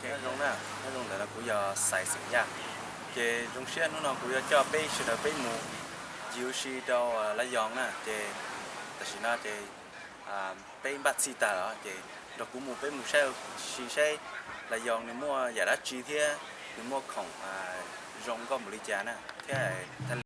Nyob zoo na, nyob zoo ntawm no kuv yog Xais xeem Yaj. Ces zoo siab hnub no kuv yuav coj peb sawv daws peb mus ncig ua si rau Laj Yoos na. Ces tam sim no ces peb npaj txhij tag lawm ces nrog kuv mus peb mus saib ua si saib Laj Yoos nws muaj yam dab tsi thiab nws muaj khoom zoo nkauj npaum li cas na thiab thaj li.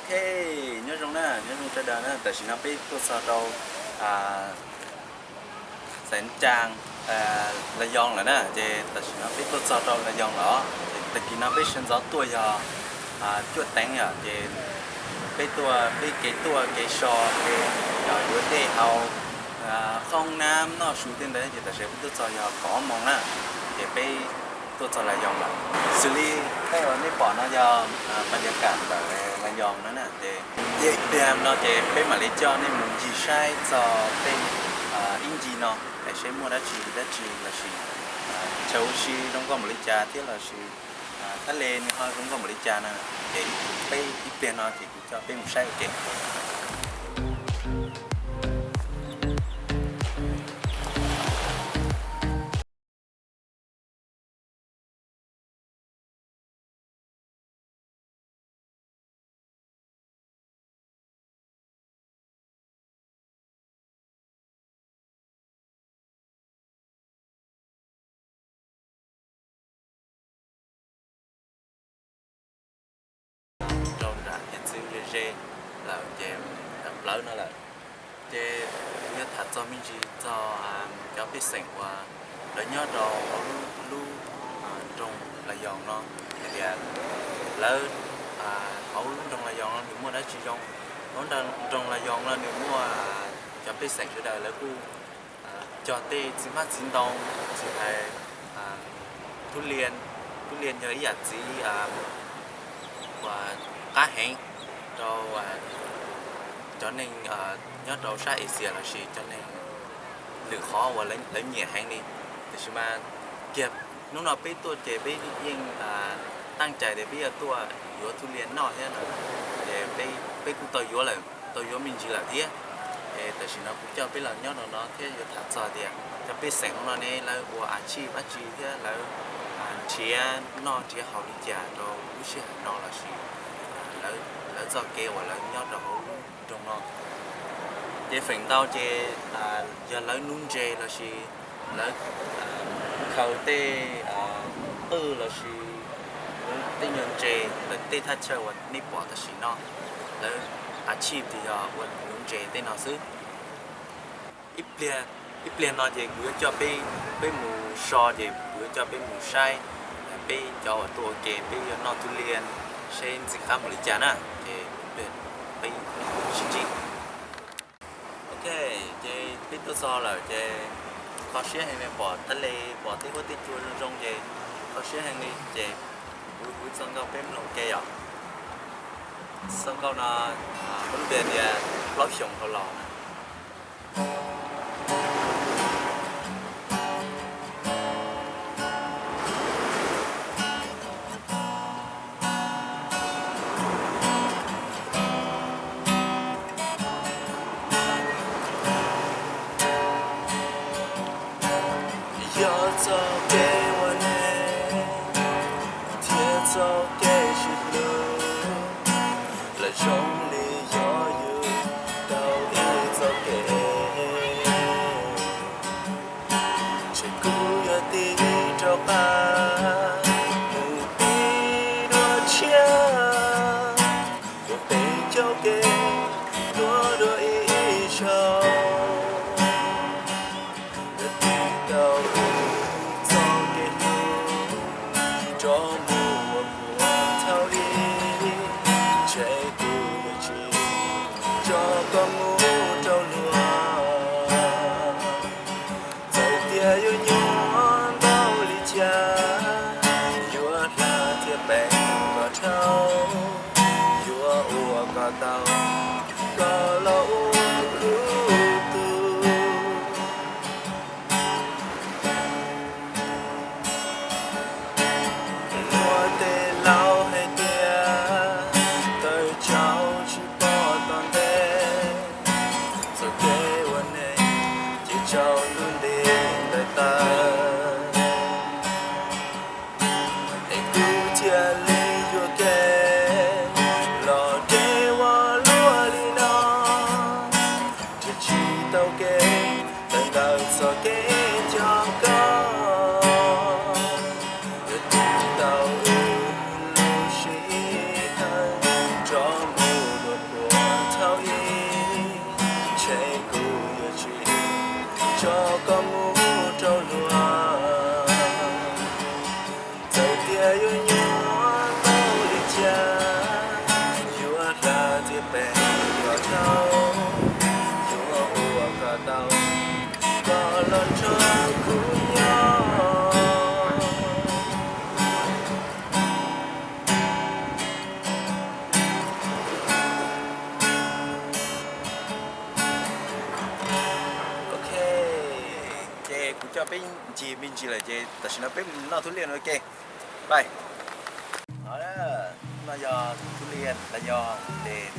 Ok, nyob zoo na, nyob zoo sawv daws na, tam sim no peb tuaj txog rau Xeev Cas, Laj Yoos lawm na, ces tam sim no peb tuaj txog rau Laj Yoos lawm. Ces tag kis no peb sawv ntxov tuaj yog cuaj teev yom, ces peb tuaj peb kev tuaj kev so, kev yuav dej haus, hoob nab noj su tej ntawd, ces tam sim peb tuaj txog yog kaum ob moos na, ces peb tuaj txog Laj Yoos lawm. Xws li tej uas nej pom no yog pas yas kam ntawm Laj Yoos no na, ces ib pliag no ces peb mam li coj nej mus ncig saib txog tej ib ncig no es saib muaj dab tsi dab tsi lossis chaw ua si zoo nkauj npaum li cas thiab lossis thaj li nws ho zoo nkauj npaum li cas na. Ces peb ib pliag no ces kuv coj peb mus saib ua ke. Rau nram hiav txwv ze ze lawm ces nram plawv no lawm. Ces kuv yuav tham txog me ntsis txog cov pej xeem uas lawv nyob rau hauv lub nroog Laj Yoos no, hais tias lawv hauv lub nroog Laj Yoos no nws muaj dab tsi zoo. Hauv nroog Laj Yoos no nws muaj cov pej xeem sawv daws lawv kuj cog tej txiv hmab txiv ntoo, tsis hais tub lias. Tub lias yog ib yam txiv uas qab heev rau cov neeg nyob rau sab Asia lossis cov neeg lwm qhov uas lawv nyiam heev li. Tiam sis mas kiag hnub no peb tuaj ces peb yeej teej cai tias peb yuav tuaj yuav tub lias noj thiab no, ces peb kuj tau yuav lawm, tau yuav me ntsis lawm thiab. Es tam sim no kuv coj peb los nyob rau no thiab yuav tham txog tias cov pej xeem hauv no ne lawv ua a tshij dab tsi thiab lawv nrhiav noj nrhiav haus li cas rau lub sij hawm no lossis lawv txoj kev uas lawv nyob rau hauv lub nroog no. Ces feem ntau ces yog lawv nuv ntses lossis lawv khaws tej qwj lossis tej nyuag ntses, tej thaj chaw uas nej pom tam sim no, lawv a tshij ces yog ua nuv ntses tej no xwb. Ib pliag no ces kuv yuav coj peb, peb mus so ces kuv yuav coj peb mus saib peb cov uas tuaj ua ke peb yuav noj tub lias seb ntxim qab npaum li cas na. Ces peb sib ntsib. Ok, ces peb tuaj txog lawm ces kho siab heev li, pom thaj li pom tej huab tej cua zoo zoo ces kho siab heev li. Ces kuv hu txoj nkauj peb mloog ua ke yom. Txoj nkauj no muaj lub npe tias plaub xyoos dhau los na. Yog txoj kev ua neej thiab txoj kev sib hlub, lawv zoo li yog yus tau ib txoj kev. Tso mus ua kua thaum ub, ntshe kuv yuav tsis tso koj mus rau luag. Txawm tias yuav nyuaj npaum li cas, yuav hla thiab peem kom dhau, yuav ua kom tau koj los ua kuv tug. Luag tej laus hais tias, tawm tsau tsis pom tom ntej, txoj kev ua neeg ces tsau ntuj nti ntawd tawm. Es kuv thiaj li yuam kev los deb ua luaj li no, nrhiav tsis tau kev tawm ntawm txoj kev coj koj. Yuav tiv tau wb lub sij hawm, tso mus ua kua thaum ub, ntshe kuv yuav tsis tso koj mus rau luag. Txawm tias yuav nyuaj npaum li cas, yuav hla thiab peem kom dhau, yuav ua kom tau koj los nrog kuv nyob. Ok, ces kuv coj peb ncig me ntsis lawm ces tam sim no peb mus noj thub liaj no ke. Bye. No, no yog thub liaj los yog tes.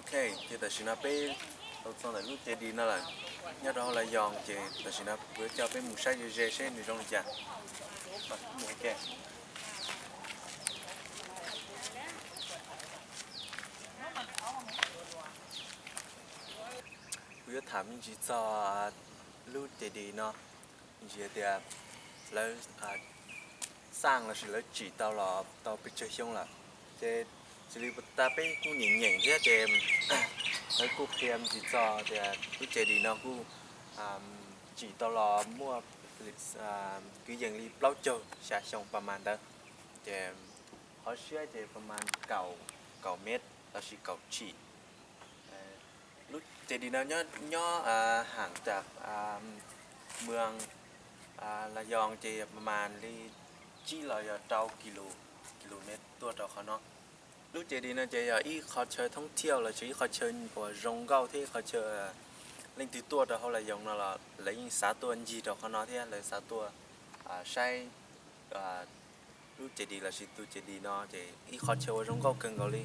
Ok, ces tam sim no peb Tau txog ntawm lub Ces Dis no lawm, nyob rau hauv Las Yoos ces tam sim no kuv yuav coj peb mus saib ze ze seb nws zoo li cas. Mus ua ke. Kuv yuav tham me ntsis txog lub Ces Dis no, me ntsis tias lawv xaj lossis lawv tsim tau los tau pes tsawg xyoo lawm. Ces xws li puag ta peb kuj nyeem nyeem thiab ces lawv kuj qhia me ntsis txog tias lub Ces Dis no kuj tsim tau los muaj kwv yees li plaub caug xya xyoo pas mas ntawd. Ces qhov siab ces pas mas kaum, kaum mev lossis kaum tshim. Lub Ces Dis no nyob, nyob ham tas mws Las Yoos ces pas mas li tsib los yog rau ki lus, ki lus mev tuaj rau qhov no. Lub Ces Dis no ces yog ib qho chaw thoob thiaj lossis ib qho chaw uas zoo nkauj thiab ib qho chaw leej twg tuaj rau hauv Las Yoos no los lawv yeej xav tuaj ncig rau qhov no thiab lawv xav tuaj saib lub Ces Dis lossis tus Ces Dis no ces ib qho chaw uas zoo nkauj kawg nkaus li.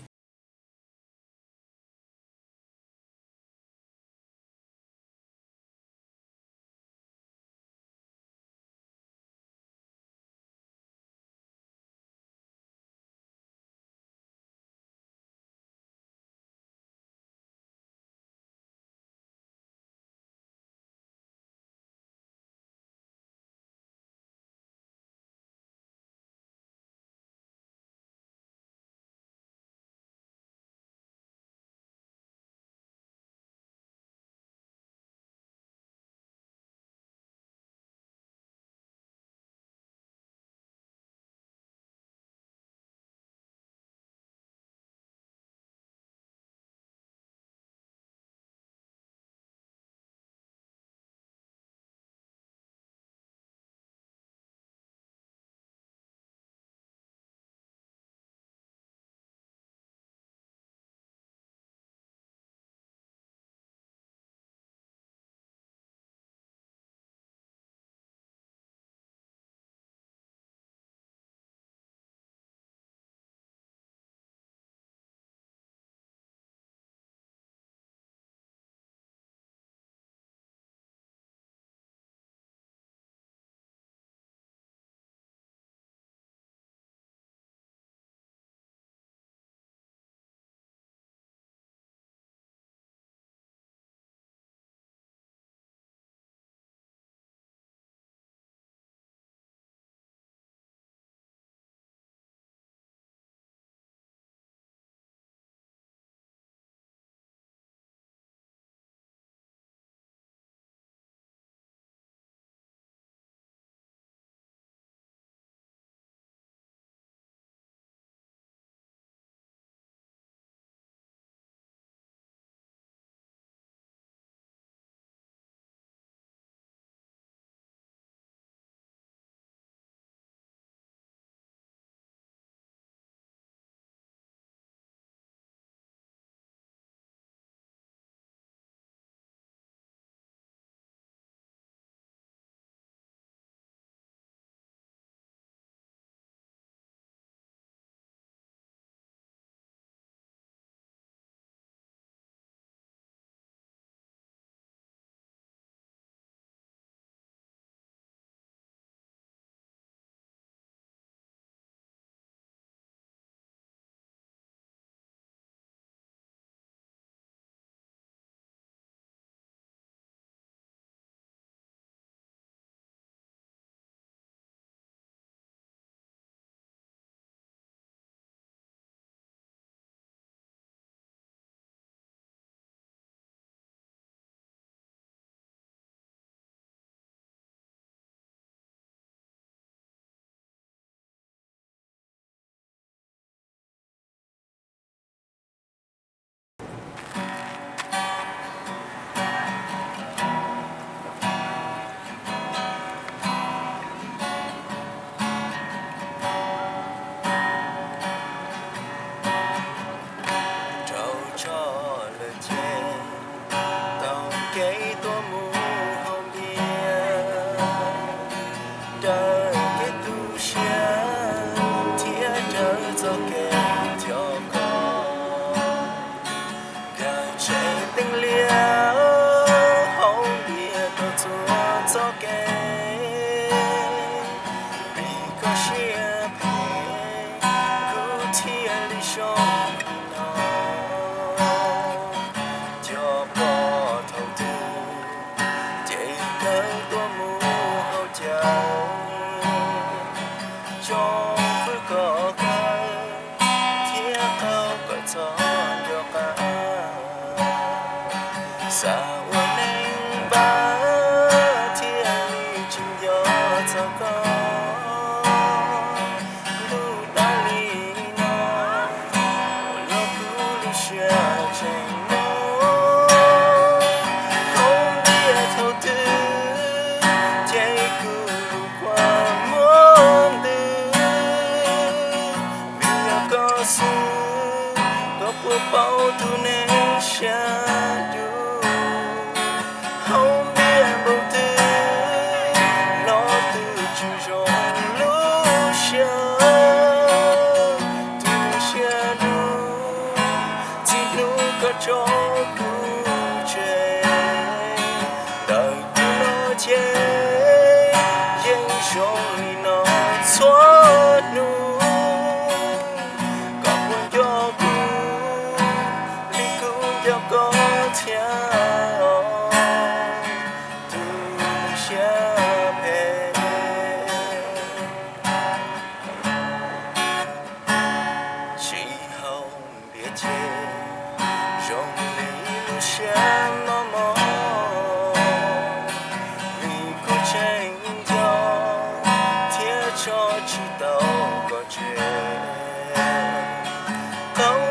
tau